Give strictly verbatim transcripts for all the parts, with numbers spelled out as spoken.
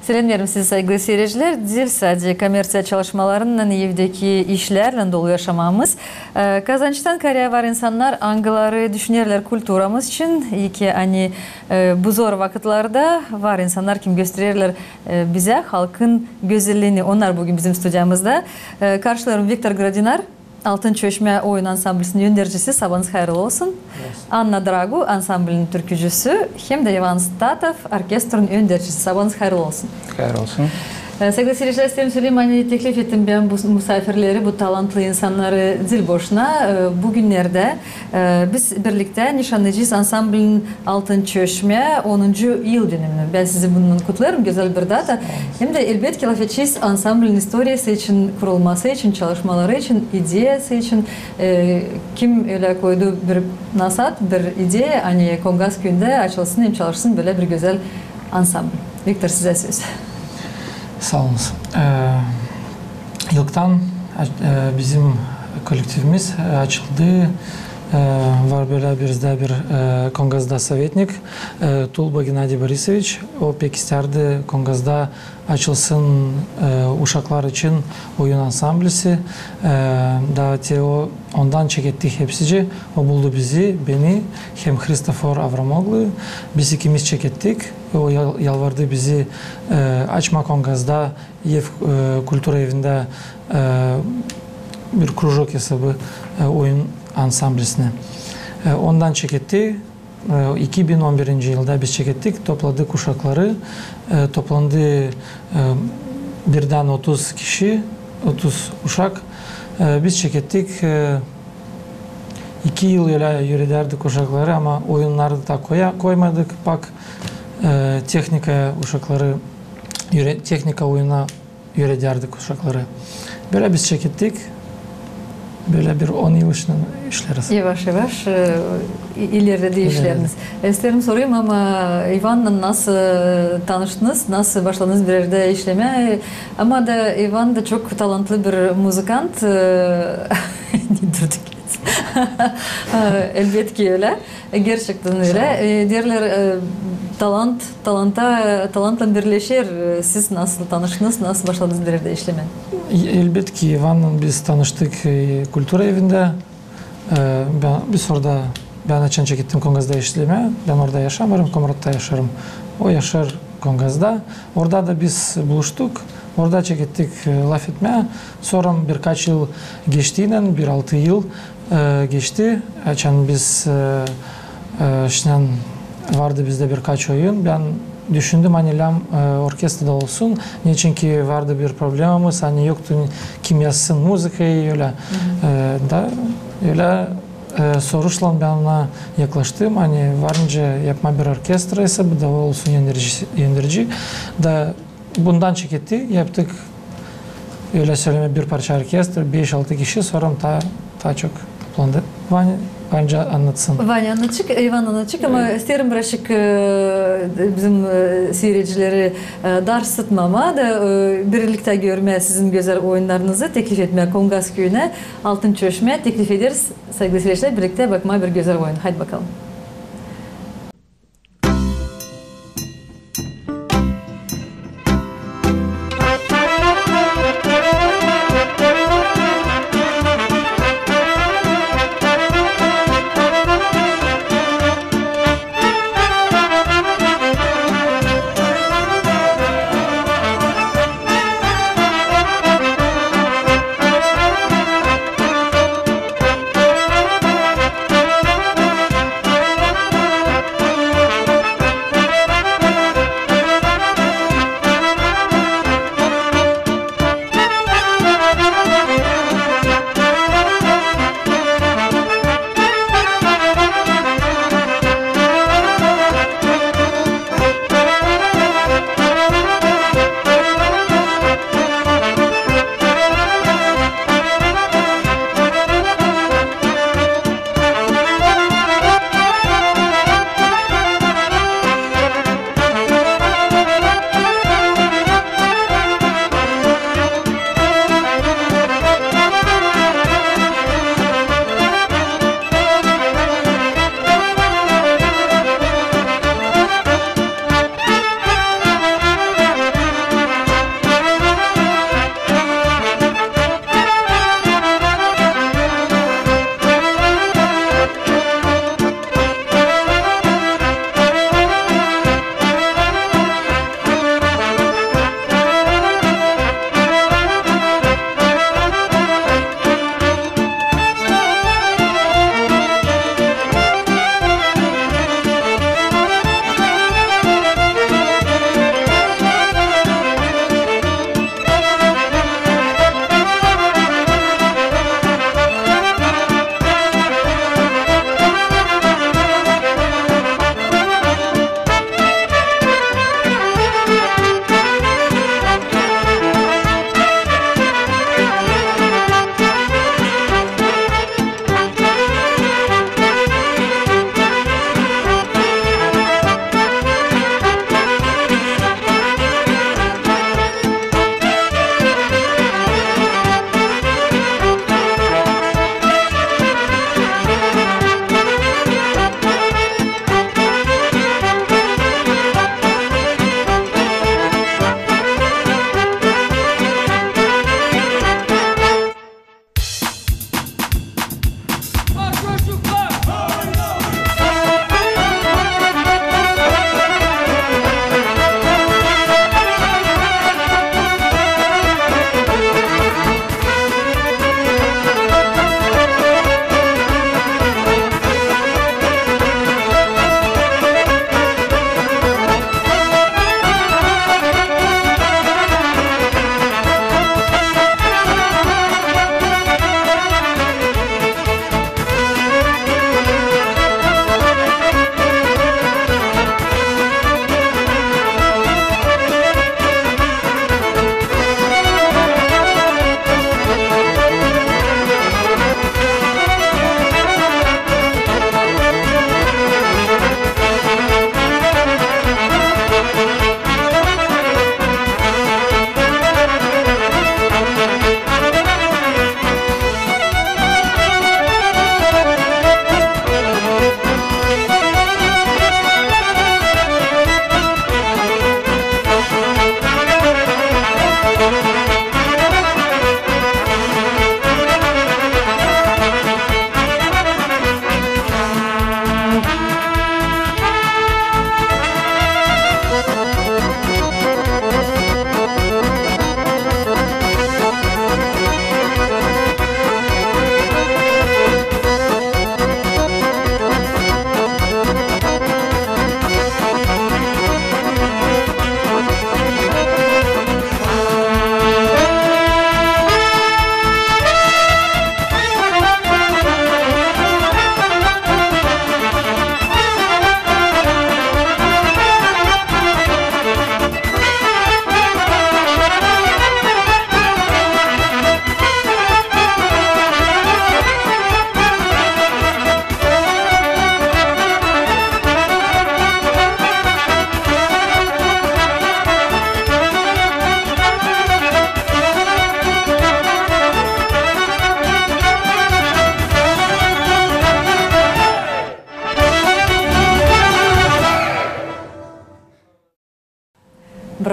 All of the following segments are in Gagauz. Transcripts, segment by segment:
Selämneerim sizi, saygılı siiricilär. Diil sade kommerţiya çalışmalarınnan, evdeki işlärlän dolu yaşamamız. E, Kazançtan Karaya var insannar, angıları düşünerlär kulturamız için. İi ki, ani, e, bu zor vakıtlarda var insannar, kim göstererlär, e, bizä halkın gözelliini. Onnar büün bizim studiyamızda. E, karşılêêrım Viktor Grodinar, Altın Çöşmä oyun ansamblinin öndercisi, sabanız hayırlı olsun. Olsun. Anna Dragu, ansamblinin türkücüsü, hem dä İvan Statov, orkestrun öndercisi, sabanız hayırlı olsun. Hayırlı olsun. E, saygılı siiricilär, isteerim söleyim, ani teklif ettim bän bu musaafirleri, bu talantlı insannarı diil boşuna. E, bu günnerdä, e, biz birliktä nişannayacez ansamblinin Altın Çöşmä onuncu yıldönümünü. Bän sizi bunnan kutlêêrım, gözäl bir data. Hem dä, elbetki, lafedecez ansamblinin istoriyası için, kurulması için, çalışmaları için, ideyası için, e, kim ölä koydu bir nasat, bir ideya, ani Kongaz küüyündä açılsın hem çalışsın bölä bir gözäl ansambl. Viktor, sizä söz. Saa olun. E, ilktän, e, bizim kollektivimiz, e, açıldı. E, var bölä bizdä bir, e, Kongazda sovetnik, e, Tulba Gennadiy Borisoviç. O pek istärdi Kongazda açılsın, e, uşaklar için oyun ansamblisi. E, da te o, ondan çekettik hepsicä. O buldu bizi, beni hem Hristofor Avramoglu. Biz ikimiz çekettik. O yal-, yalvardı bizi, e, açmaa Kongazda ev, e, kultura evindä, e, bir krujok esabı, e, oyun ansamblisinä. E, ondan çeketti. E, iki bin on birinci yılda biz çekettik, topladık uşakları, e, toplandı, e, birdän otuz kişi, otuz uşak. E, biz çekettik, e, iki yıl ölä üüredärdik uşakları, ama oyunnarı da koya-, koymadık. Bak, e, tehnikaya uşakları üüre-, tehnika oyununa üüredärdik uşakları. Bölä biz çekettik. Bölä bir on yıl işlän işleriz. Yavaş-yavaş, e, i-, ilerledi işleriniz. İlerledi. İsteerim sorayım, ama İvannan nasıl tanıştınız, nasıl başladınız bir erdä işlemää? Ama da İvan da çok talantlı bir muzıkant. E, ne durduk. Elbetki ölä. E, gerçektän ölä. Saa olun. E, deerlär, e, talant, talanta, talantlan birleşer. E, siz nasıl tanıştınız, nasıl başladınız bir erdä işlemää? E, elbetki, İvannan biz tanıştık, e, kultura evindä. E, bän, biz orada, bän açan çekettim Kongazda işlemää, bän orada yaşamêêrım, Komratta yaşêêrım. O yaşêêr Kongazda. Orada da biz buluştuk, orada çekettik, e, lafetmää. Sora birkaç yıl geçtiynän, bir altı yıl, e, geçti. Açan biz, e, e, şindän vardı bizdä birkaç oyun. Bän düşündüm, ani lääzım, e, orkestrada olsun. Neçin ki vardı bir problemamız, ani yoktu kim yazsın muzıkayı, ölä. E, da ölä, e, soruşlan bän ona yaklaştım, ani var nicä yapmaa bir orkestra esabı da, o olsun önderci, önderci. Da bundan çeketti, yaptık, ölä sölemää, bir parça orkestra, beş-altı kişi, sora taa, taa çok toplandı. Vanya, Vanya annatsın. Vanya annatsın, İvan annatsın, ama isteerim birazcık, e, bizim, e, siiricileri, e, darsıtmamaa da, e, birliktä görmää sizin gözäl oyunnarınızı, teklif etmää Kongaz küüyünä, Altın Çöşmää teklif ederiz. Saygılı siiricilär, birliktä bakmaa bir gözäl oyun. Haydi bakalım.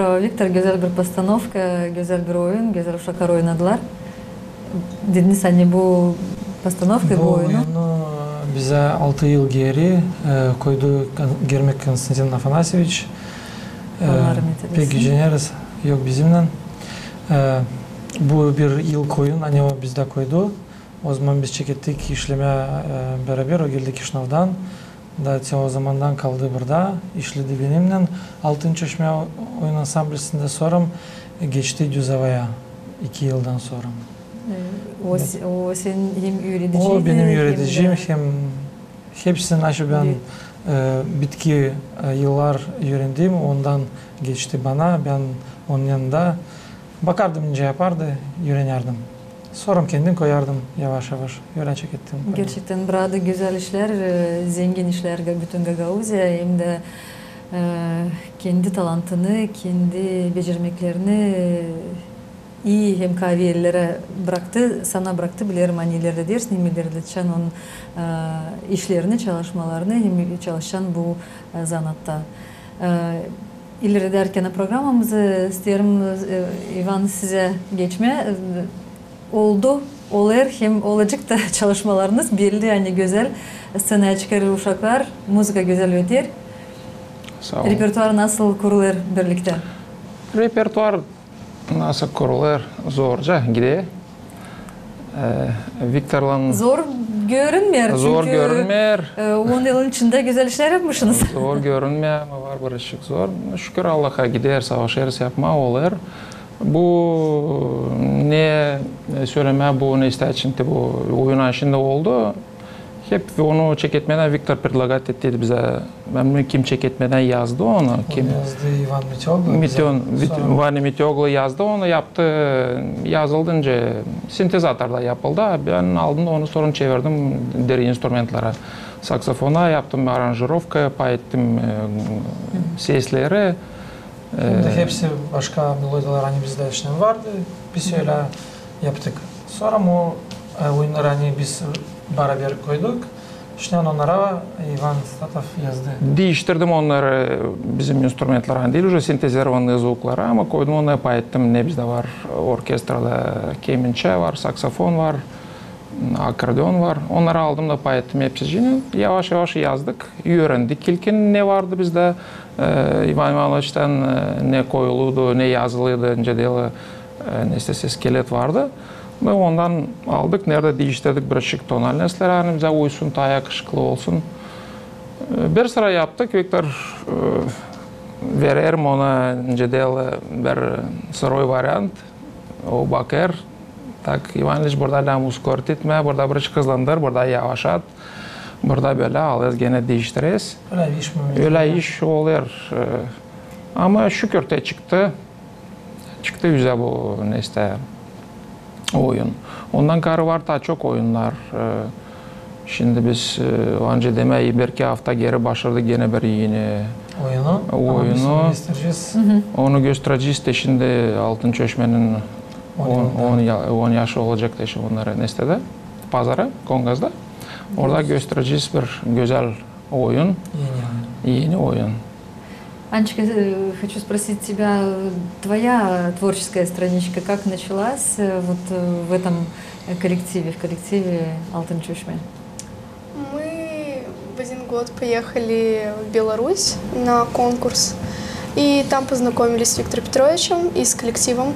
Viktor, gözäl bir postanovka, gözäl bir oyun, gözäl uşaklar oynadılar. Dediniz, ani bu postanovka, bu oyunu. Bu oyunu bizä altı yıl geeri, e, koydu Kon-, Germek Konstantin Afanasyeviç. E, Allah rahmet eylesin. Pek güceneriz, yok bizimnän. E, bu bir ilk oyun, ani o bizdä koydu. Ozaman biz çekettik işlemää, e, beraber, o geldi Kişinövdan. Da te ozamandan kaldı burada, işledi benimnän. Altın Çeşme oyun ansamblindä, sora geçti Düzovaya iki yıldan sora. E, o s-, o senin hem üürediciydi, o benim üürediciyim, hem hepsini, naşı bän, e, bitki, e, yıllar üürendim, ondan geçti bana, bän onun yanında bakardım, nicä yapardı, üürenärdim. Sora kendim koyardım yavaş-yavaş. Ölä çekettim. Gerçektän burada gözäl işlär, e, zengin işlär Ga-, bütün Gagauziya, hem dä, e, kendi talantını, kendi becermeklerini, e, ii hem kaavi ellerä braktı, sana braktı, bilerim, ani ilerledärsin hem ilerledecän onun, e, işlerini, çalışmalarını hem çalışacän bu, e, zanaatta. E, İlerledärkän programamızı isteerim, e, İvan, sizä geçmää. E, oldu, olêr hem olacek ta çalışmalarınız belli, ani gözäl sţenaya çıkêr uşaklar, muzıka gözäl öter. Saa ol. Repertuar nasıl kurulêr birliktä? Repertuar nasıl kurulêr? Zorca gidä. E, Viktorlan zor görünmeer, zor çünkü görünmeer. E, on yılın içindä gözäl işlär yapmışınız. Zor görünmeer, ama var birazçık zor. Şükür Allaha, gideriz, savaşêrız yapmaa, olêr. Bu ne, e, sölemää, bu ne isteer, çünkü bu oyun işindä oldu. Hep onu çeketmää Viktor предлагать ettiydi bizä. Bän bilmeerim, kim çeketmää yazdı onu. Onu yazdı İvan Meteoglu. Meteon-, Vit-, Vanya Meteoglu yazdı onu, yaptı, yazıldınca sintezatorda yapıldı. Bän aldım da onu, sora çevirdim deri instrumentlerä. Saksofona yaptım aranjirovka, pay ettim, e, sesleri. Bunda hepsi başka melodiyalar, ani bizdä işlän vardı, biz ölä yaptık. Sora o, e, oyunnar, ani biz baraber koyduk, işlän onnara İvan Statov yazdı. Diiştirdim onnarı, bizim instrumentleri, ani diil, уже синтезированные звуклары, ama koydum onnarı, pay ettim, ne bizdä var orkestrada, kemençä var, saksofon var, akordeon var. Onnarı aldım da pay ettim hepsicini. Yavaş-yavaş yazdık, üürendik ilkin, ne vardı bizdä, e, İvan İvanoviçtän, e, ne koyuluydu, ne yazılıydı, nicä diil, e, neysä skelet vardı. Ve ondan aldık, neredä diiştirdik birazçık tonalnostları, ani bizä uysun, taa yakışıklı olsun. E, bir sıra yaptık, Viktor, e, vererim ona, nicä diil, bir sıroy variant, o bakêr. Tak, İvan İliç, burada lääzım ускорить etmää, burada birazçık hızlandır, burada yavaşat, burada bölä, alêrız, genä diiştireriz. Ölä iş mi? Ölä iş olêr. E, ama şükür, te çıktı. Çıktı üzä bu, neysä, oyun. Ondan kaarı var taa çok oyunnar. E, şindi biz, e, ancak demää, bir-iki afta geeri başardık genä bir eni oyunu. Ama biz onu göstereceğiz. Onu gösterecez te şindi Altın Çeşmenin on, on ya-, on yaşı olacek te şindi onnarı neysä dä. Pazarı, Kongazda. Orada gösterecez bir gözäl oyun. Eni oyun. Eni oyun. Анечка, э, хочу спросить тебя, э, твоя творческая страничка, как началась, э, вот, э, в этом, э, коллективе, в коллективе Altın Çeşme? Мы в один год поехали в Беларусь на конкурс, и там познакомились с Виктором Петровичем и с коллективом.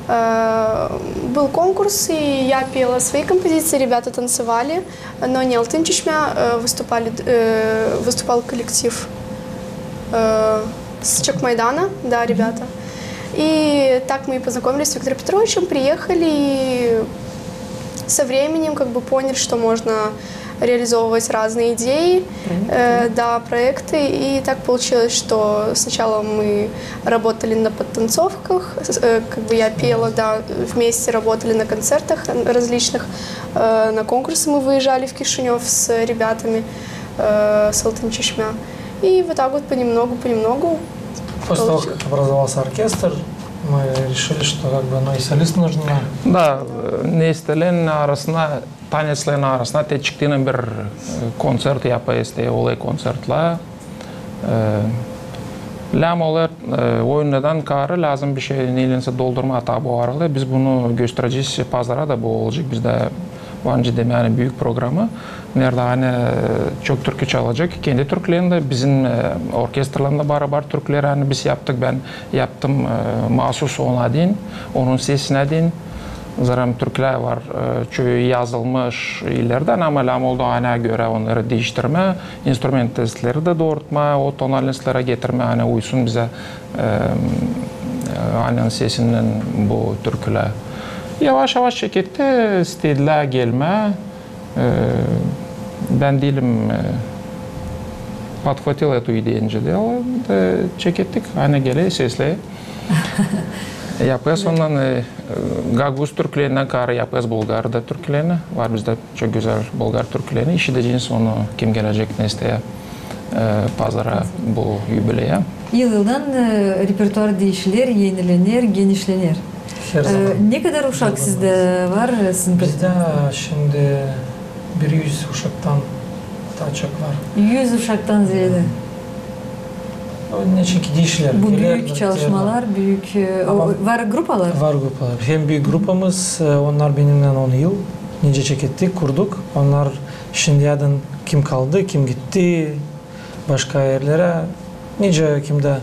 Э, был конкурс, и я пела свои композиции, ребята танцевали. Но не Altın Çeşme, э, выступали, э, выступал коллектив, э, с Чекмайдана, да, ребята. И так мы и познакомились с Виктором Петровичем, приехали и со временем как бы поняли, что можно реализовывать разные идеи, э, да, проекты. И так получилось, что сначала мы работали на подтанцовках, с-, э, как бы я пела, да, вместе работали на концертах различных, э, на конкурсы мы выезжали в Кишинёв с ребятами, э, с Altın Çeşme. И вот так вот понемногу, понемногу. После того, как образовался оркестр, мы решили, что как бы, ну, и солист нужен. Да, э, neysä, arasına Tanetslerin arasına te çıktı, bir, e, koncert yapayız te, olêr koncertlar. E, Lääm olêr, e, oyundan kaarı lääzım bir şey, neylensä doldurmaa taa bu aralar. Biz bunu gösterecez pazara da, bu olacek bizdä, var nicä demää, büük programı. Neredä, ani, e, çok türkü çalacek, kendi türkülerini dä, bizim, e, orkestralarında barabar türküleri, ani biz yaptık, bän yaptım, e, maasuz ona deyni, onun sesinä deyni. Zerä türkülär var, e, çoyu yazılmış illerdän, ama lääm oldu, ani görä onnarı diiştirmää, instrumentleri dä doorutmaa, o tonalnostlara getirmää, ani uysun bizä, e, e, ani sesinnän bu türkülär. Yavaş-yavaş çeketti, istedilär gelmää. E, bän diilim, e, подхватил эту идею, nicä deyni, e, çekettik, ani geler, sesleer. Yapêrız ondan, e, e, gagauz türkülerindän kaarı yapêrız bulgar da türkülerini. Var bizdä çok gözäl bulgar türküleri. İşideceniz onu, kim gelecek, ne isteer, e, pazara bu yubileya. Yıl-yıldan, e, repertuar diişiler, enilener, genişlener. Her zaman. Ne kadar uşak sizdä var, e, sizin? Bizdä şindi bir üz uşaktan taa çok var. Üz uşaktan zeedä. O neçin ki diişiler. Bu büük çalışmalar, büük, e, var grupalar? Var grupalar. Hem büük grupamız, e, onnar benimnän on yıl. Nicä çekettik, kurduk. Onnar şindi yadan kim kaldı, kim gitti başka erlerä. Nicä kimdä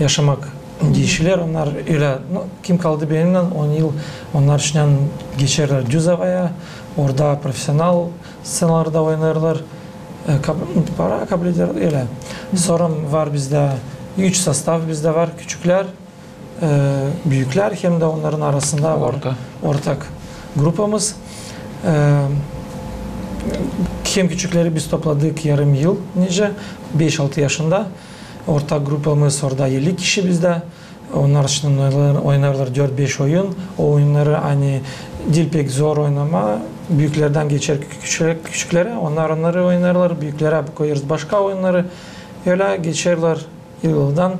yaşamak diişiler, onnar ölä, nu, kim kaldı benimnän on yıl, onnar şindän geçerlär düz avaya, orada profesional sţenalarda oynêêrlar, e, kab-, para kabul ederlär, ölä. Sora var bizdä üç sostav bizdä var, küçüklär, e, büüklär, hem dä onnarın arasında var ortak grupamız. E, hem küçükleri biz topladık yarım yıl nicä, beş-altı yaşında. Ortak grupamız orada elli kişi bizdä. Onnar şindi oynêêrlar, oynêêrlar dört-beş oyun. O oyunnarı, ani diil pek zor oynamaa, büüklerdän geçer küçük-, küçüklerä, onnar onnarı oynêêrlar, büüklerdä koyêrız başka oyunnarı. Ölä geçerlär, yıl-yıldan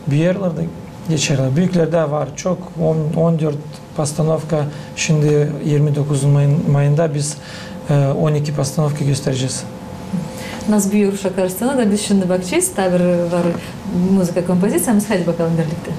büüyerlär da geçerlär. Büüklerdä var çok, on, on dört postanovka, şindi irmi dokuz mayın-, mayında biz, e, on iki postanovka gösterecez. Nasıl büüyer uşaklar sţenada, biz şindi bakacez, taa bir var muzıka kompoziţiyamız, haydi bakalım birliktä.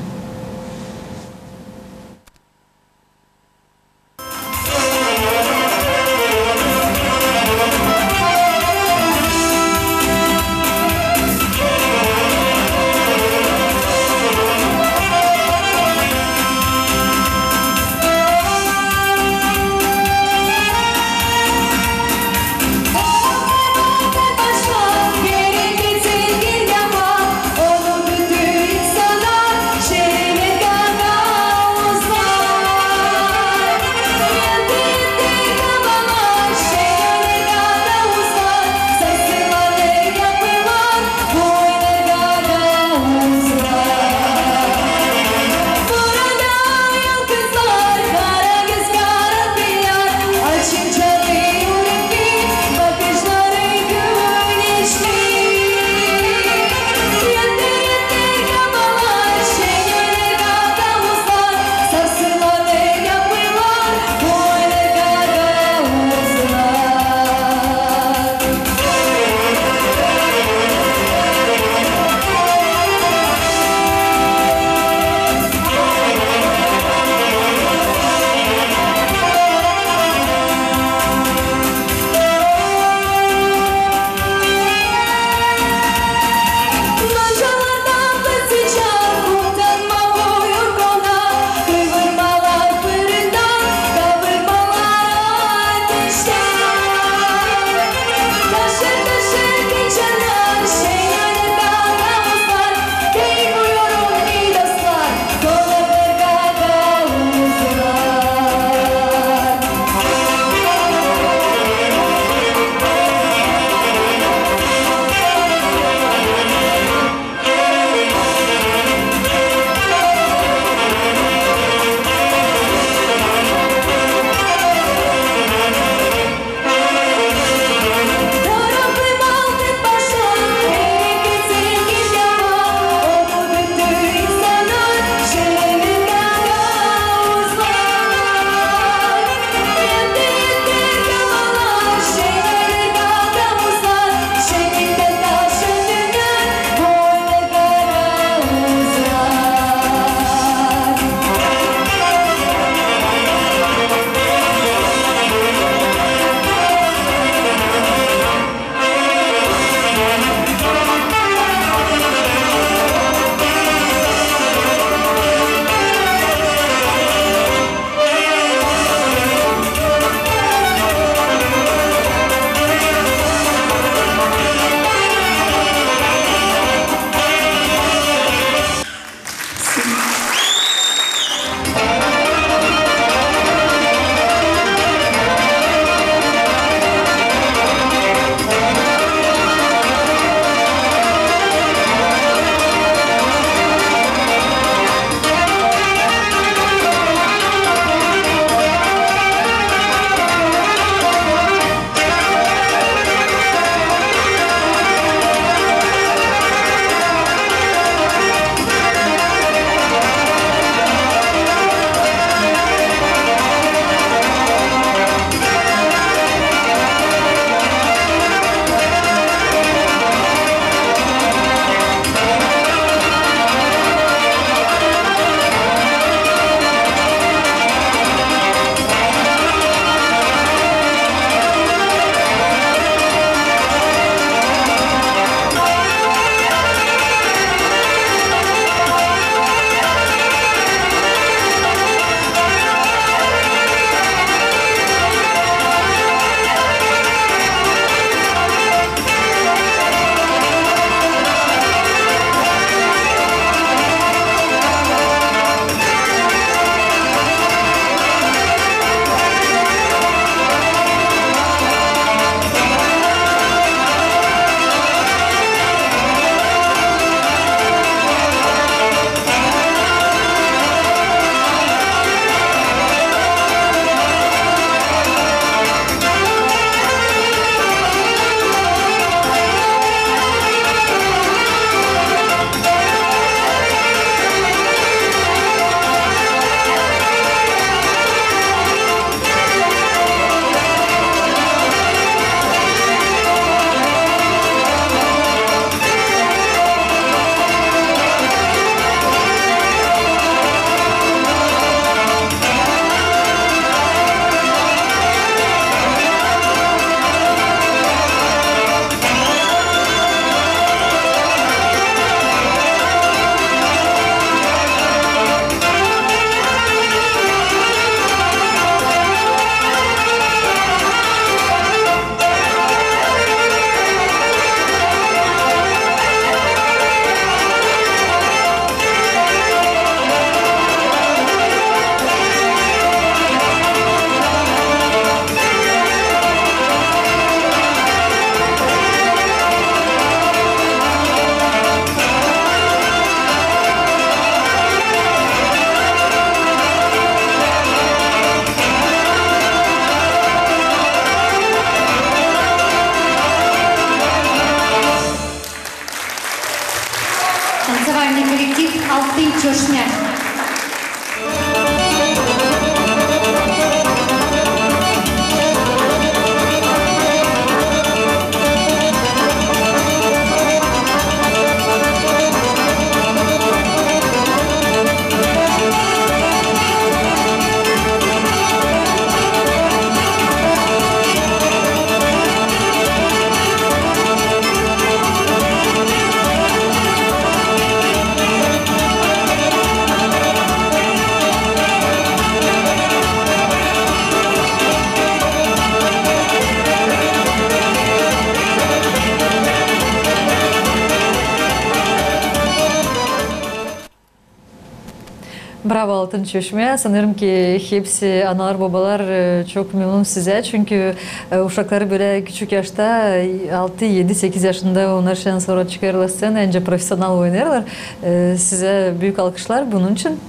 Altın Çeşme. Sanêrım ki hepsi analar, bobalar, e, çok memnun sizä, çünkü, e, uşakları bölä küçük yaşta, e, altı, edi, sekiz yaşında onnar şindän sora çıkêrlar sţenaya, ancak profesional oynêêrlar. E, sizä büük alkışlar bunun için.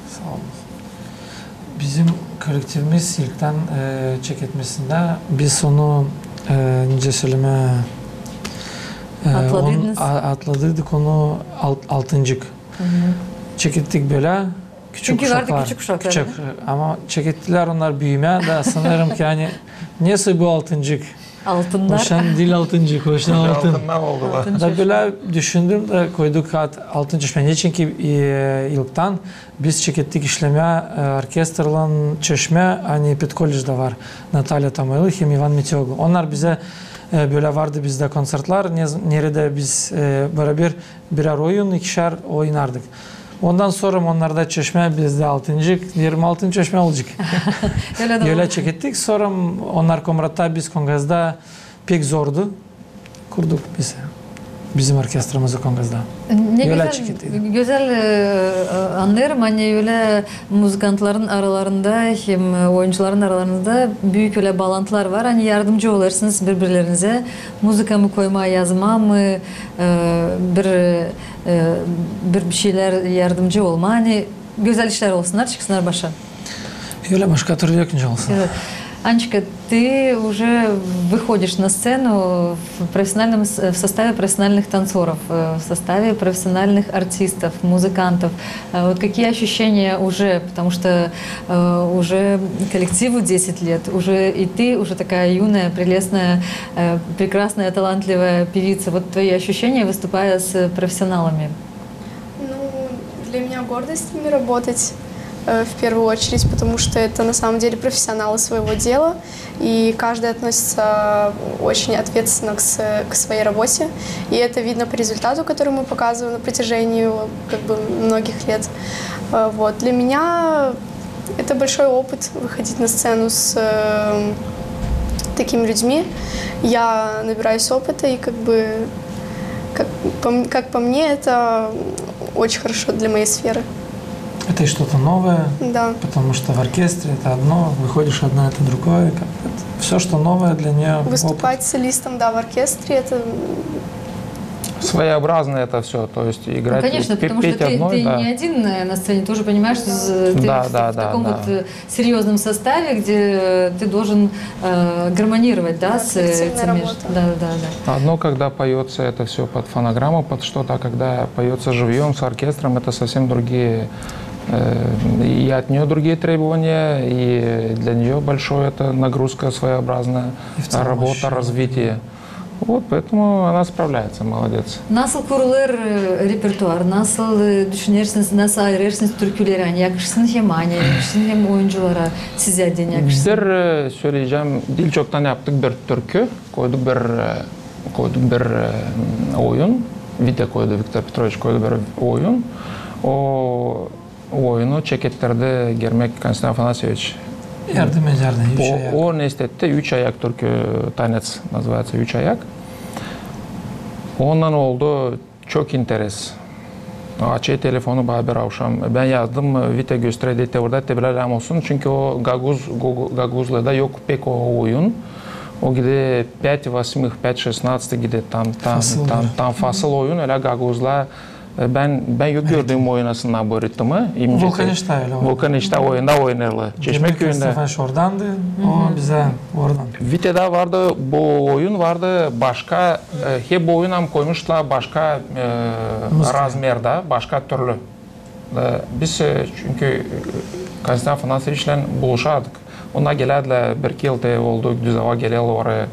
Saa olun. Bizim kollektivimiz ilktän, e, çeketmesindä biz onu, e, nicä sölemää, e, atladıydık onu alt-, altıncık. Çekettik bölä küçük uşaklar. Çünkü vardı küçük uşaklar. Küçük, ama çekettilär onnar büümää da sanêrım ki, ani, nesoy bu altıncık. Altınnar. O şan diil altıncık, o şan altın. Altınnar oldular. Da bölä düşündüm da koyduk ad Altın Çeşme. Neçin ki, e, ilktän biz çekettik işlemää, e, orkestralän Çeşme, ani pedkollejdä var Natalya Tamoilu hem İvan Mitioglu. Onnar bizä, e, bölä vardı bizdä konţertlär, ne-, neredä biz, e, baraber birär oyun, ikişär oynardık. Ondan sora onnarda Çeşme, bizdä altıncık, deerim, Altın Çeşme olacek. Ölä çekettik. Sora onnar Komratta, biz Kongazda, pek zordu. Kurduk biz, bizim orkestramızı Kongazda. Ne gözäl, gözäl, e, e, annêêrım, ani ölä muzıkantların aralarında hem, e, oyuncuların aralarında büük ölä baalantılar var, ani yardımcı olêrsınız biri-birlerinizä. Muzıka mı koymaa, yazmaa mı, e, bir, e, bir, bir şeylär yardımcı olmaa, ani gözäl işlär olsunnar, çıksınnar başa. Ölä, başka türlü yok nicä olsun. Анечка, ты уже выходишь на сцену в профессиональном с-, в составе профессиональных танцоров, э, в составе профессиональных артистов, музыкантов. Э, вот какие ощущения уже, потому что, э, уже коллективу десять лет, уже и ты уже такая юная, прелестная, э, прекрасная, талантливая певица. Вот твои ощущения, выступая с профессионалами? Ну, для меня гордость с ними работать, э, в первую очередь, потому что это на самом деле профессионалы своего дела, и каждый относится очень ответственно к с-, к своей работе. И это видно по результату, который мы показываем на протяжении, как бы, многих лет. Э, вот. Для меня это большой опыт выходить на сцену с, э, такими людьми. Я набираюсь опыта и, как бы, как по м-, как по мне, это очень хорошо для моей сферы. Это и что-то новое, да, потому что в оркестре это одно, выходишь одна, это другое. Как бы это всё, что новое для неё, опыт. Выступать солистом, да, в оркестре, это, м, своеобразно это всё, то есть играть, петь одной, да. Ну, конечно, потому что ты, ты не один, э, на сцене, ты уже понимаешь, ты в таком вот, э, серьёзном составе, где ты должен, э, гармонировать, да, с, э, этим между-, да, да, да. Одно, когда поётся это всё под фонограмму, под что-то, а когда поётся живьём с оркестром, это совсем другие, э, и от неё другие требования, и для неё большая это нагрузка своеобразная, работа, развитие. Вот, поэтому она справляется, молодец. Nasıl kurulêr, e, repertuar, nasıl, e, düşünersiniz, nasıl ayırêrsınız türküleri, ani yakışsın hem Ane, yakışsın hem oyunculara, sizä deyni yakışsın? Bir, e, söleyecäm, diil çoktan yaptık bir türkü, koyduk bir, e, koyduk bir, e, oyun, Vita koydu, Viktor Petroviç koydu bir oyun. O oyunu çekettirdi Germek Konstantin Afanasyeviç. Yardım ederdi, üç ayak. O, o neştetti, üç ayak türkü, tanets nazıvatsä, üç ayak. Ondan oldu çok interes. Açêr telefonu, bana bir avşam. Bän yazdım, Vita gösterer, dedi, te orada te bilä lääm olsun, çünkü o gaguz, gu-, gaguzlarda yok pek o oyun. O gide pät восьмых, pät шестнадцатых gide tam, tam, tam, tam fasıl oyun, ölä gaguzlar E, bän, bän yok gördüüm oynasınnar bu ritmi. Vulkan İşta ölä oynar. Vulkan İşta oyunda oynêêrlar. Çeşmeköyündä. Demek, Stefanç oradandı, o bizä oradan. Vita'da vardı, bu oyun vardı, başka, e, hep bu oyuna koymuşlar başka, e, razmerdä, başka türlü. E, biz, e, çünkü, e, Konstantin Afanasyeviçlän buluşardık. Onnar gelärdilär, bir-iki yıl te oldu, düz ava gelerlär oraya.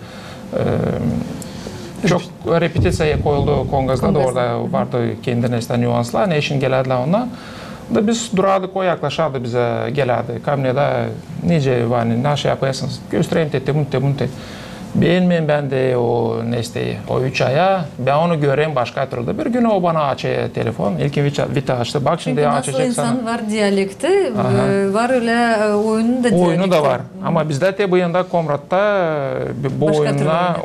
E, çok repetiţiya koyuldu Kongazda da, orada vardı kendi nesä nüanslar, ne için gelärdilär onnar. Da biz durardık, o yaklaşardı bizä, gelärdi. Ко мне da, nicä var, ne şey yapêrsınız? Göstereyim te, te bunu, te bunu, te. Beennäm bän, dedi, o nesä, o üç ayak. Bän onu görerim başka türlü. Bir gün o bana açêr telefon. İlkin Vita, Vita açtı. Bak, şindi açacaksın. Çünkü nasıl insan var dialekti, e, var ölä, e, oyunu da dialekti. Oyunu da var. Ama bizdä te bu yanda Komratta, e, bu oyunnar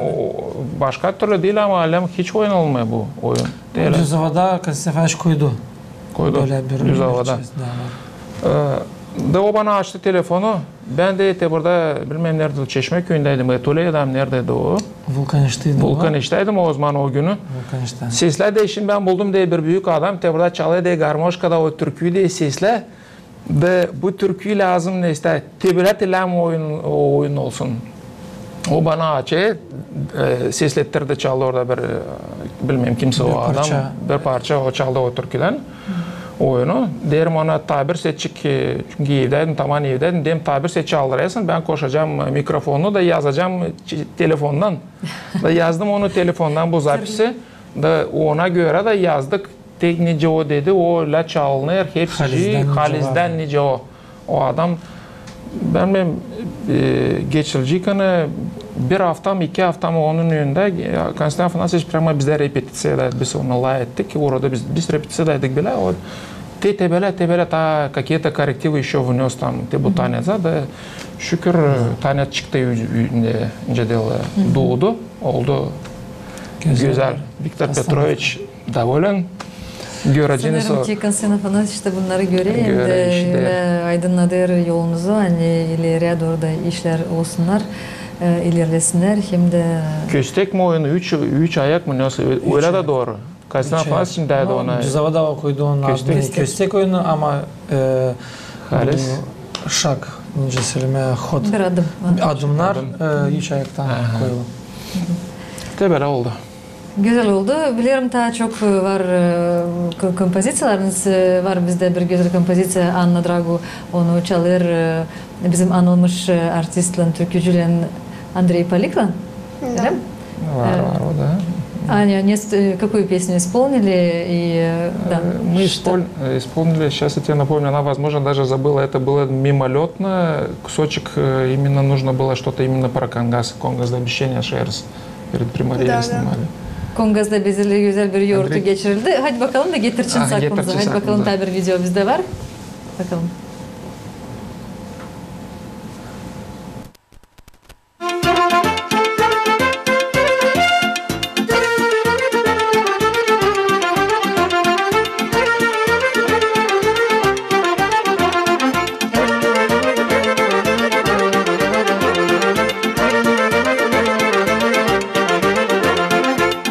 başka türlü diil, ama alem hiç oynanılmêêr bu oyun. Düz avada Konstantin Afanasyeviç koydu. Koydu. Düz avada. Bölä bir şey da var. E, da o bana açtı telefonu. Bän dä te burada, bilmeerim, neredä, Çeşmeküüyündäydim, e, Tuleyda mı, neredäydi o? Vulkanişteydim. Vulkanişteydim o zaman, o günü. Vulkanişte. Seslä dä, şindi bän buldum, deer, bir büük adam te burada çalêr, deer, garmoşkada o türküyü, deer, seslä. Da bu türküyü lääzım, neysä, te bölä te lääzım oyun, o oyun olsun. O bana açêr, e, seslettirdi, çaldı orada bir, e, bilmeerim kimsä o adam. Bir parça o çaldı o türküdän oyunu. Deerim ona, taa bir seçik, e, çünkü evdäydim, taman evdäydim. Deerim, taa bir seçik çaldıraysın, bän koşacam, e, mikrofonu da yazacam, e, telefondan. Da yazdım onu telefondan bu zapisi. Da ona görä dä yazdık. Tek nicä o dedi, o lääzım çalınêr, hepsi halizdän nicä o. O adam, bän, bän, e, geçilecek, ani bir afta mı, iki afta mı onun önündä, e, Konstantin Afanasyevич prama bizdä repetiţiyada, biz onu lafettik, orada biz, biz repetiţiyadaydık bilä, o te, te bölä, te bölä, taa kaketo korektivı işö vnös tam te bu tanetsä da, şükür, e, tanets çıktı, ü-, ü-, ne, nicä deyni, duudu, oldu gözäl. Viktor Petroviç dovolän. Göreceniz. Sanêrım ki, Konstantin Afanasyevich dä bunnarı görer, hem dä ölä aydınnadêr yolunuzu, ani ileriyä dooru da işlär olsunnar, e, ilerlesinnär, hem dä... Köstek mi oyunu, üç, üç ayak mı, nesoy, ölä dä dooru. Konstantin Afanasyevich şindi dä ona. Düz avada okuydu onnar adını. Köstek. Köstek oyunu, ama, e, şak, nicä sölemää, hod. Bir adım. Adımnar, e, üç ayaktan koyulu. Te bölä oldu. Gözäl oldu. Bilerim, taa çok, e, var, e, ko-, kompoziţiyalarınız, e, var bizdä bir gözäl kompoziţiya, Anna Dragu, onu çalêr, e, bizim anılmış, e, artistlän, türkücülän Andrey Poliklän. Var, var o da. Они, они, э, какую песню исполнили? И, э, да, мы испол-, э, исполнили, сейчас я тебе напомню, она, возможно, даже забыла, это было мимолётно, кусочек, э, именно нужно было что-то именно про Конгас, Конгас дä bišenä šerdis. Перед примарьей снимали. Конгасда безе gözäl bir yortu geçirildi. Hadi bakalım da getirçin aklımıza. Hadi bakalım, taa bir video bizdä var. Bakalım.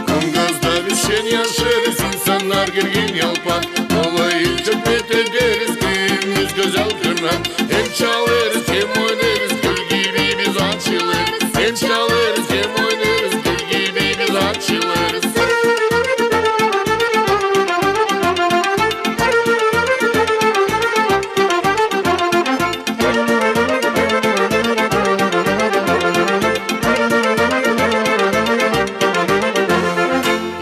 Koнгасda bišenä şerdis, insannar gergin, yalpaak. Olayı çok met ederiz, küüyümüz gözäl kırnak. Hem çalêrız, hem oynêêrız, gül gibi biz açılêrız. Hem çalêrız, hem oynêêrız, gül gibi biz açılêrız.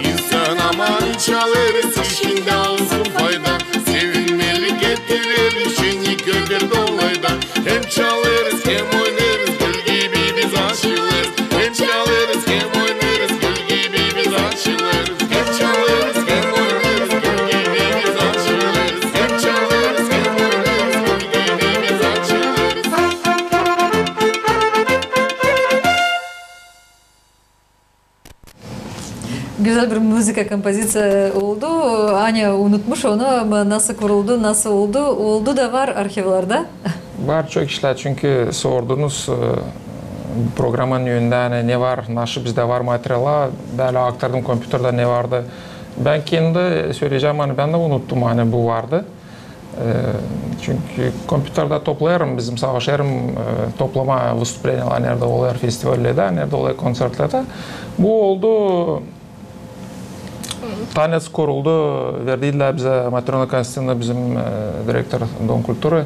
İnsan aman çalêrız, işindä olsun fayda. Sevinmeli, getireli şenlik, öder dolayda. Hem çalêrız, hem oynêêrız, gül gibi biz açılêrız. Hem çalêrız, hem oynêêrız, gül gibi biz açılêrız. Hem çalêrız, hem oynêêrız, gül gibi biz açılêrız. Hem çalêrız, hem oynêêrız, gül gibi biz açılêrız. Gözäl bir muzıka kompoziţiya oldu. Anya unutmuş onu, ama nasıl kuruldu, nasıl oldu, oldu da var arhivlerdä. Var çok işlär, çünkü sordunuz, e, programanın önündä, ani ne var, nasıl bizdä var materiallar, bölä aktardım kompüterdä ne vardı. Bän kendi söleyecäm, ani bän dä unuttum, ani bu vardı. E, çünkü kompüterdä toplayêrım, bizim savaşêrım, e, toplamaa vıstupleniyalar, neredä olêr festivallarda, neredä olêr kontsertlerdä. Bu oldu, tanets kuruldu, verdilär bizä, Matröna Konstantinovna, bizim, e, direktor Dom kulturı,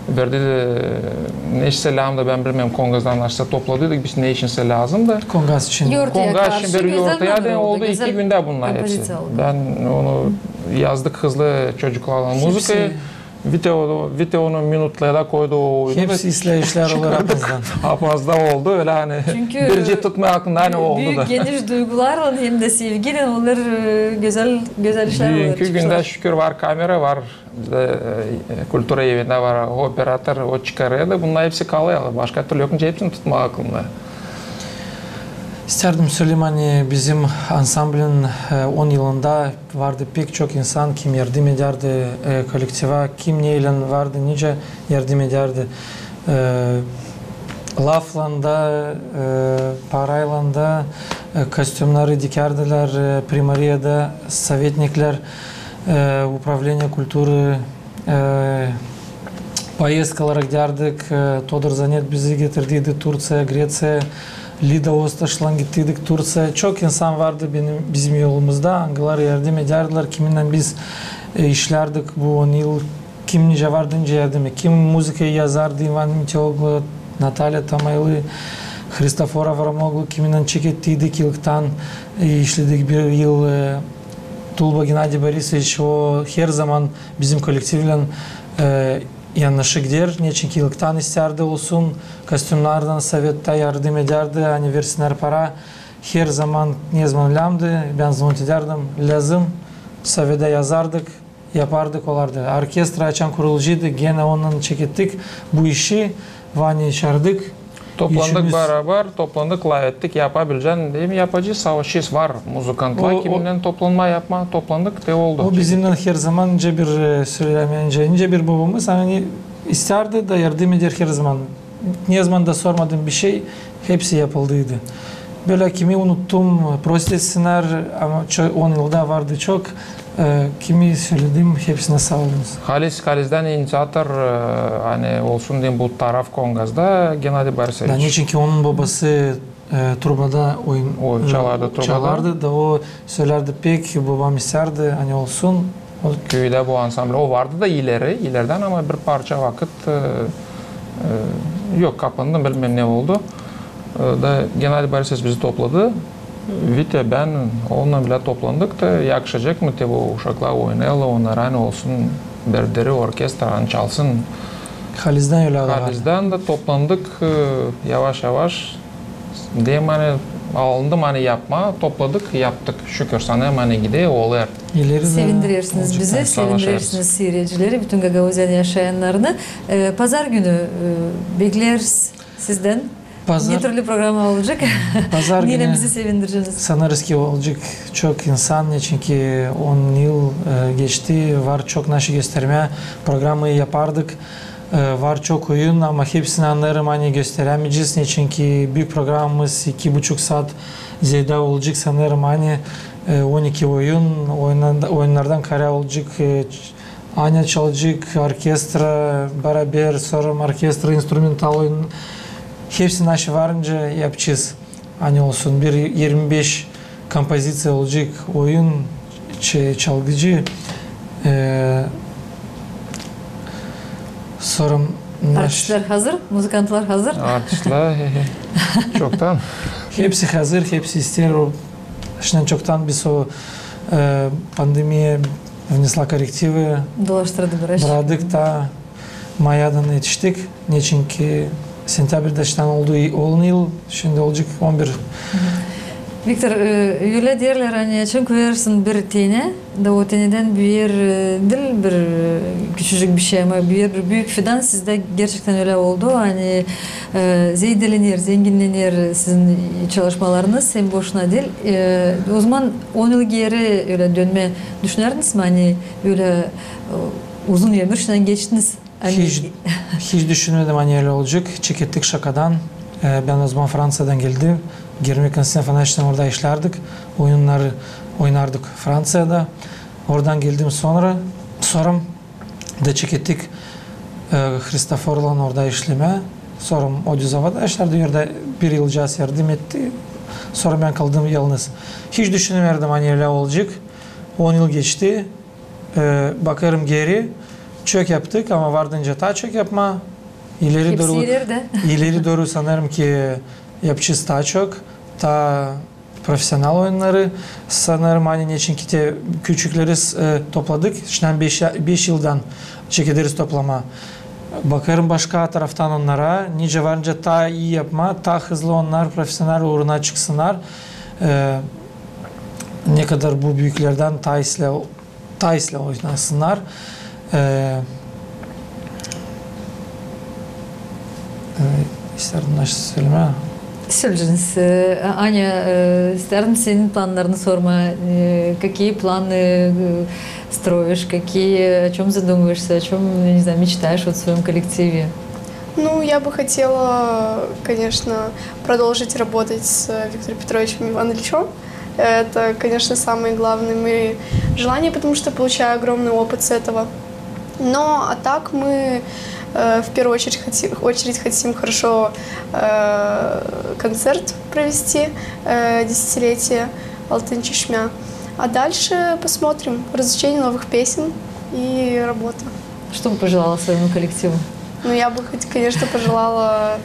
verdi, e, neşeyse lääzımdı, bän bilmeerim, Kongasdan neşeyse topladıydık biz, ne içinse lääzımdı. Kongas için. Kongas için bir yortuya, da oldu iki gündä bunnar hepsi. Bän onu yazdık hızlı çocuklarlan muzıkayı. Vito, Vito onu minutlara koydu o oyunu. Hepsi islää işlär olar apazdan. Apazda oldu ölä, ani bir şey tutmaa aklında, ani oldu da. Çünkü büük, geniş duygularlan hem dä sevgiylän onnar, e, gözäl, gözäl işlär olar. Büünkü gündä şükür var kamera, var bizdä, e, kultura evindä var operator, o çıkarêr da, bunnar hepsi kalêr. Başka türlü yok nicä hepsini tutmaa aklında. İstärdim sölemää, ani bizim ansamblin, e, on yılında vardı pek çok insan, kim yardım edärdi, e, kolektiva, kim neylän vardı, nicä yardım edärdi. E, laflan da, e, paraylan da, e, kostümneri dikärdilär, e, primariyada sovetnikler, e, upravleniye kulturı, e, poezdkalara gidärdik, e, Todor Zanet bizi getirdiydi Turţiyaya, Greţiyaya, Lida Ostaşlan gittiydik Turţiyaya. Çok insan vardı benim, bizim yolumuzda, angıları yardım edärdilär, kiminnän biz, e, işlärdik bu on yıl, kim nicä vardı, nicä yardım e-, kim muzıkayı yazardı, İvan Miteoglu, Natalya Tamaylı, Hristofor Avramoglu, kiminnän çekettiydik yıldan, e, işledik bir yıl, e, Tulba Gennadiy Borisoviç, o her zaman bizim kolektivlän, e, yannaşı gider, neçinki yıldan istärdi olsun, kostümnerdän sovetta yardım edärdi, ani versinnär para, her zaman, nezaman lääzımdı, bän zvonit edärdim, lääzım, sovetta yazardık, yapardık, olardı. Orkestra açan kurulaceydı, genä onunnan çekettik bu işi, Vanyayı çaardık. Toplandık barabar, toplandık, lafettik, yapabilecän, deyim, yapacez, savaşacez, var muzıkantlar, kiminnän toplanmaa, yapmaa, toplandık, te oldu. O bizimnän her zaman nicä bir, e, sölemää, nicä, nicä bir bobamız, ani istärdi da yardım eder her zaman. Nezaman da sormadım bir şey, hepsi yapıldıydı. Bölä kimi unuttum, prost etsinnär, ama ço-, on yılda vardı çok, e, kimi söledim, hepsinä saa olunuz. Halis, halizdän iniţiator, e, ani olsun deyim, bu taraf kongazda Gennadiy Borisoviç. Da, neçinki onun bobası, e, trubada oyun-, o, e, çalardı trubada. Çalardı da o sölärdi pek, bobam istärdi, ani olsun. O küüdä bu ansambl, o vardı da ileri, ileridän, ama bir parça vakıt, e, e, yok, kapandı, bilmeerim ne oldu. E, da Gennadiy Borisoviç bizi topladı. Vitya, bän, onunnan bilä toplandık da, yakışacek mı te bu uşaklar oynêêrlar, onnara ani olsun, bir diri orkestra, ani çalsın. Halizdän ölä. Halizdän da toplandık, e, yavaş-yavaş. Deyim, ani alındım, ani yapmaa, topladık, yaptık. Şükür, sanêrım, ani gider, olêr. Sevindirersiniz bizi, sevindirersiniz siiredicileri, bütün Gagauziyanın yaşayannarını. E, pazar günü, e, bekleriz sizdän. Ne türlü programma olacek? Pazar günü. Neylän bizi sevindireceniz? Sanêrız ki, olacek çok insan, neçinki on yıl, e, geçti, var çok naşey göstermää, programmayı yapardık. E, var çok oyun, ama hepsini, annêêrım, ani gösterämeyecez, neçinki büük programamız iki buçuk saat zeedä olacek, sanêrım, ani, e, on iki oyun, oyunnan-, oyunnardan kaarä olacek, e, ç-, Anya çalacek, orkestra barabar, sora orkestra, instrumental oyun, hepsini naşey varınca yapacez. Ani olsun, bir irmi beş kompoziţiya olacek, oyun, ç-, çalgıcı, e, sora naş- Artistlär hazır, muzıkantlar hazır. Artistlär, he, he. Çoktan. Hepsi hazır, hepsi isteer o. Şindi çoktan biz o, e, pandemiya vnesla korektivı. Dolaştırdı biraz. Braktık da, mayadan etiştik. Neçinki sentyabrda şindi oldu i-, on yıl, şindi olacek on bir. Viktor, e, ölä deerlär, ani açan koyarsan bir tenä, da o tenädän büüyer, e, diil bir, e, küçücük bir şey, ama büüyer bir büük fidan. Sizdä gerçektän ölä oldu, ani, e, zeedelener, zenginnener sizin çalışmalarınız, hem boşuna diil. E, ozaman on yıl geeri ölä dönmää düşünärdiniz mi, ani ölä, e, uzun ömür içindän geçtiniz? Hiç, hiç düşünmedim, ani ölä olacek. Çekettik şakadan. E, bän ozaman Franţiyadan geldim. Germia Konstantin Afanaşeviçlän orada işlärdik. Oyunnarı oynardık Franţiyada. Oradan geldim sora, sora da çekettik, e, Hristoforlan orada işlemää. Sora o düzava da işlärdi, orada bir yılcaa yardım etti. Sora bän kaldım yalnız. Hiç düşünmärdim, ani ölä olacek. On yıl geçti. E, bakêrım geeri, çok yaptık, ama vardınca taa çok yapmaa. İleri dooru, ileri dooru sanêrım ki yapacez taa çok, taa profesional oyunnarı sanêrım, ani neçinki te küçükleri, e, topladık, şindi beş, beş yıldan çekederiz toplamaa. Bakêrım başka taraftan onnara, nicä varınca taa ii yapmaa, taa hızlı onnar profesional uuruna çıksınnar. E, ne kadar bu büüklerdän taa islää taa islää oynasınnar. E, e, istärdim naşey sölemää. Söleyeceniz, e, Anya, e, isteerim senin plannarını sormaa, e, какие планы, e, строишь, какие, о чём задумываешься, о чём, не знаю, мечтаешь вот в своём коллективе? Ну, я бы хотела, конечно, продолжить работать с Виктором Петровичем Ивановичем. Это, конечно, самые главные мои желания, потому что получаю огромный опыт с этого. Но, а так мы, э, в первую очередь хоти-, очередь хотим хорошо, э, концерт провести, э, десятилетие «Алтын чишмя». А дальше посмотрим. Развлечение новых песен и работа. Что бы пожелала своему коллективу? Ну, я бы, хоть, конечно, пожелала,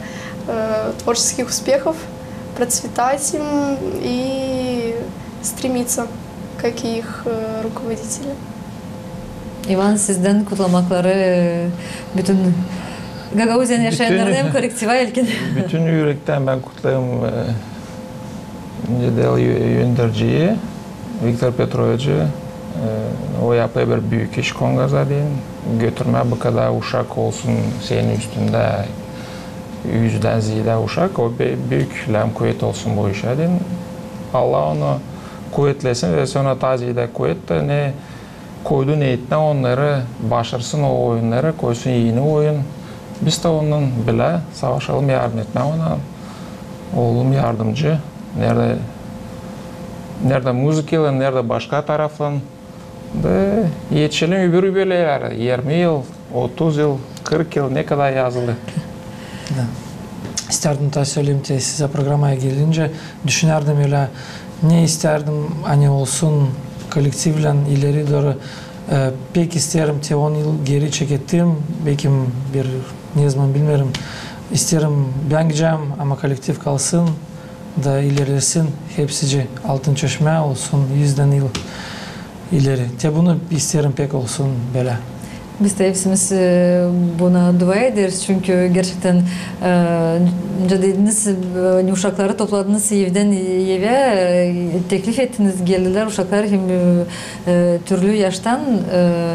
э, творческих успехов, процветать им и стремиться, как и их, э, руководители. İvan, sizdän kutlamakları, e, bütün Gagauziyanın yaşayanlarına hem kolektiva ilkin. Bütün ürektän bän kutlêêrım, e, Cedel Önderciyi, Viktor Petrovici, e, o yapêr bir büük iş Kongaza deyni, götürmää bu kadar uşak olsun senin üstündä, üzdän ziyaada uşak, o bir büük lääm kuvet olsun bu işä deyni. Allah onu kuvetlesin ve sora taa ziyaada kuvet dä, ne koydu neetinä onnarı, başarsın o oyunnarı, koysun eni oyun. Biz dä onunnan bilä savaşalım, yardım etmää ona. Olalım yardımcı. Neredä, neredä muzıkaylan, neredä başka taraflan. Da etişelim öbür yubileylerä, irmi yıl, otuz yıl, kırk yıl, ne kadar yazılı. Da. İstärdim taa söleyim, te sizä programaya gelincä, düşünärdim ölä, ne istärdim, ani olsun kolektivlän ileri dooru. E, pek isteerim te on yıl geeri çekettim, bekim bir, ne zaman bilmeerim. İsteerim, bän gidecäm, ama kolektiv kalsın da ilerlesin, hepsicii, «Altın çişmä» olsun üzdän yıl ileri. Te bunu isteerim pek olsun bölä. Biz dä hepsimiz, e, buna dua ederiz, çünkü gerçektän, e, nicä dediniz, e, uşakları topladınız evdän evä, e, teklif ettiniz, geldilär uşaklar hem, e, e, türlü yaştan, e,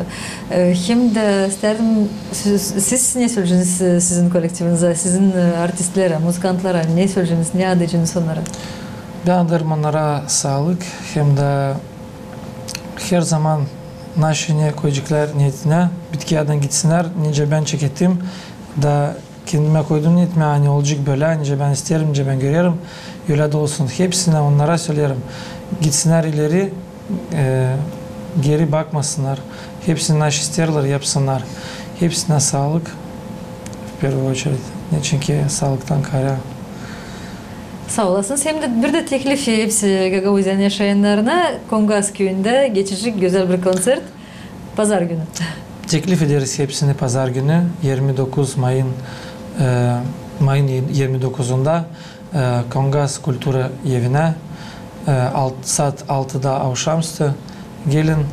e, hem dä isteerim, siz, siz ne söleyeceniz, e, sizin kolektivinizä, sizin, e, artistlerä, muzıkantlara ne söleyeceniz, ne adaycınız onnara? Bän adêêrım onnara saalık, hem dä her zaman naşi ne koyaceklar neetinä, bitki adan gitsinnär, nicä bän çekettim, da kendimä koydum neetimä, ani olacek bölä, nicä bän isteerim, nicä bän görerim, ölä dä olsun. Hepsinä onnara söleerim, gitsinnär ileri, e, geeri bakmasınnar. Hepsini naşi isteerlär, yapsınnar. Hepsinä saalık, в первую очередь. Neçinki saalıktan kaarä. Saa olasınız. Hem dä bir dä teklif hepsi Gagauziyanın yaşayannarına. Kongaz küüyündä geçecek gözäl bir koncert pazar günü. Teklif ederiz hepsini pazar günü, irmi dokuz mayın, e, mayın irmi dokuzunda, e, Kongaz kultura evinä, e, alt-, saat altıda avşamüstü. Gelin,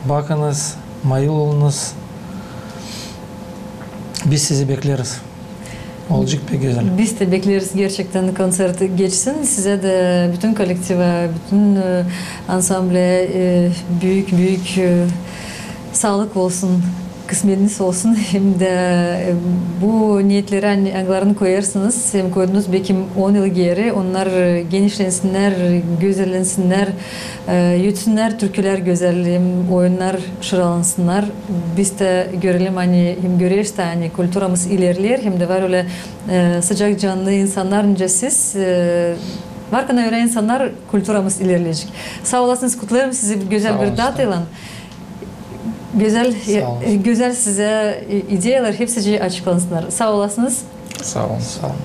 bakınız, mayıl olunuz. Biz sizi bekleeriz. Olacek pek gözäl. Biz dä bekleeriz gerçektän koncert geçsin. Sizä dä, bütün kolektivä, bütün, e, ansamblä, e, büük, büük, e, saalık olsun, kısmetiniz olsun. Hem dä, e, bu neetleri, ani, angılarını koyêrsınız, hem koydunuz bekim on yıl geeri, onnar, e, genişlensinnär, gözellensinnär, e, ötsünnär türkülär gözäl, hem oyunnar şıralansınnar. Biz dä görelim, ani, hem göreriz dä, ani kulturamız ilerleer, hem dä var ölä, e, sıcak canlı insannar, nicä siz, e, var kana ölä insannar, kulturamız ilerleyecek. Saa olasınız, kutlêêrım sizi gözäl bir dataylan. Saa olun. Gözäl, e, gözäl sizä, e, ideyalar hepsicii açıklansınnar. Saa olasınız. Saa olun. Saa olun.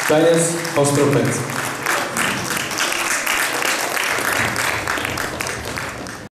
Čajas Ostropets.